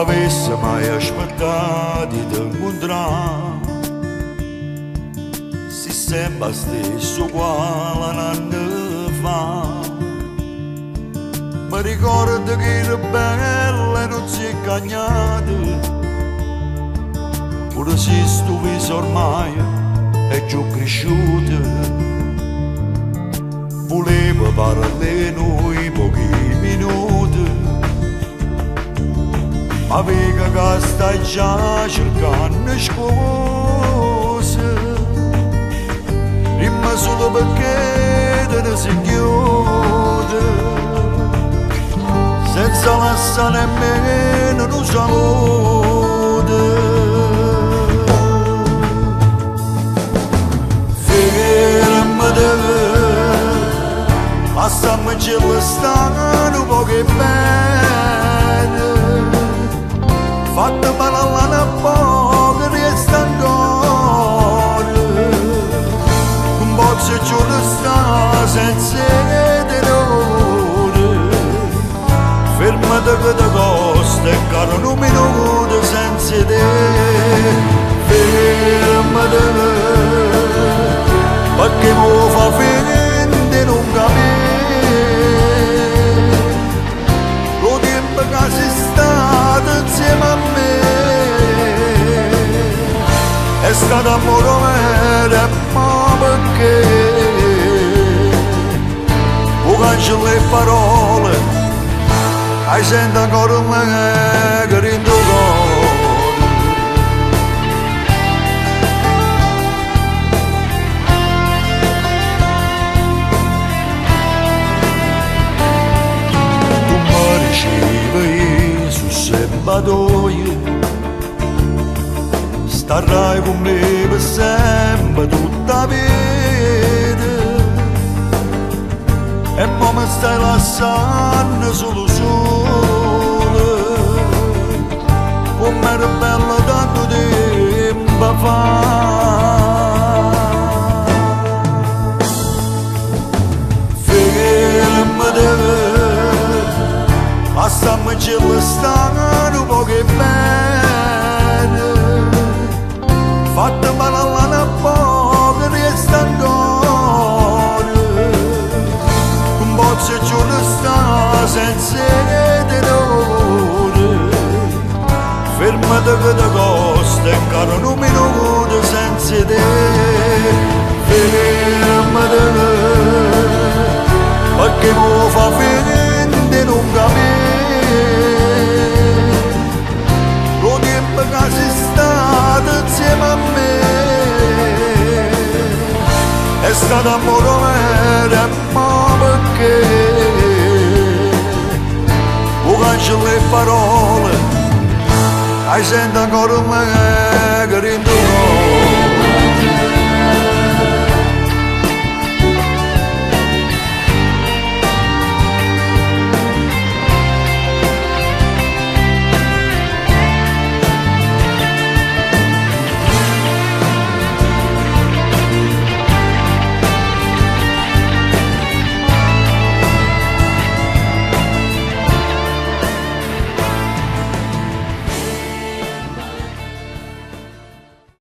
M'avesse mai aspettato 'e te 'ncuntrà. Si sempe 'a stessa uguale a n'anno fa. Me ricordo che eri bella e nun si' cagnata. Pure si stu viso ormai è cchiù crisciuto. Vulevo parlà 'e nuje pochi minuti. Ma veco ca stai già cercanno scuse. Dimme sulo pecché te ne si' ghiuta. Senza lassà nemmeno nu saluto. Fermate, lassammocello sta nu poco 'e bene. Fatte parlà nu poco, rieste ancora. Nun pozzo cchiù restà senza 'e te n'ora. Fermate che te costa è caro nu minuto senza 'e te. Fermate, pecché vuò fa finta 'e nun capì. 'O tiempo ca si stato insieme a me è stato ammore overo e mo pecché vuò cancellà 'e parole ca i' sento ancora ll'eco dint' 'o core. Tu me dicive io so' sempe 'a toja, starrai cu me pe sempe tutta 'a vita. E mo me stai lassanno solo solo, comm'era bello tanto tempo fa. Fermate, lassammocello sta nu poco 'e bene. Fatte parlà nu poco, rieste ancora. Nun pozzo cchiù restà senza 'e te n'ora. Fermate che te costa è caro nu minuto senza 'e te. Fermate, pecché vuò fa finta 'e nun capì. 'O tiempo ca si stato insieme a me è stato ammore overo e mo pecché vuò cancellà 'e parole ca i' sento ancora ll'eco dint'